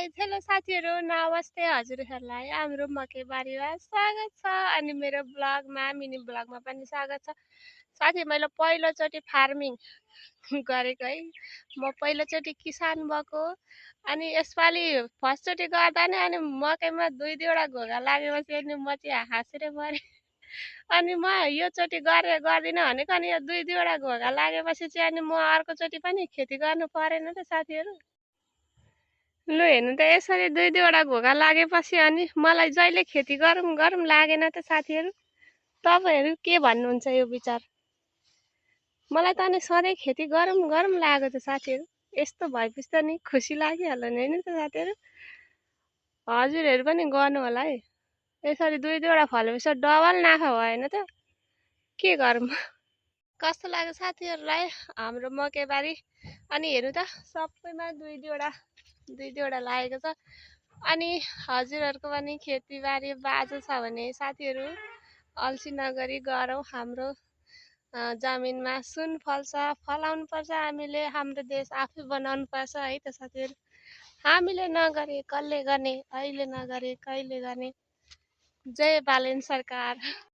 Guys hello साथीहरू नमस्ते हजुरहरूलाई हाम्रो मकैबारीमा स्वागत छ अनि मेरो ब्लगमा मिनी ब्लगमा पनि स्वागत छ। साथी मैले पहिलोचोटि फार्मिङ गरेको है। म पहिलोचोटि किसान भएको अनि यसपालि फर्स्टचोटि गर्दा नि अनि मकैमा दुई दुईवटा घोगा लागेपछि अनि म चाहिँ हाँसेर मरेँ। अनि म योचोटि गर्दिनँ भनेको अनि यो दुई दुईवटा घोगा लागेपछि चाहिँ अनि म अर्कोचोटि पनि खेती गर्नु परेन त साथीहरू। लु हेर्नु त यसरी दुई दुईवटा घोगा लागेपछि अनि मलाई जहिले खेती गरौँ गरौँ लागेन त साथीहरू। तपाईँहरू के भन्नुहुन्छ यो विचार? मलाई त अनि सधैँ खेती गरौँ गरौँ लाग्यो त साथीहरू। यस्तो भएपछि त नि खुसी लागिहाल्यो नि होइन त साथीहरू। हजुरहरू पनि गर्नु होला है। यसरी दुई दुईवटा फलेपछि डबल नाफा भएन त के गरौँ? कस्तो लाग्यो साथीहरूलाई हाम्रो मकैबारी? अनि हेर्नु त सबैमा दुई दुईवटा लागेको छ। अनि हजुरहरूको पनि खेतीबारी बाँझो छ भने साथीहरू अल्छी नगरी गरौँ। हाम्रो जमिनमा सुन फल्छ, फलाउनु पर्छ। हामीले हाम्रो देश आफै बनाउनु पर्छ है त साथीहरू। हामीले नगरे कसले गर्ने? अहिले नगरे कहिले गर्ने? जय बालेन सरकार।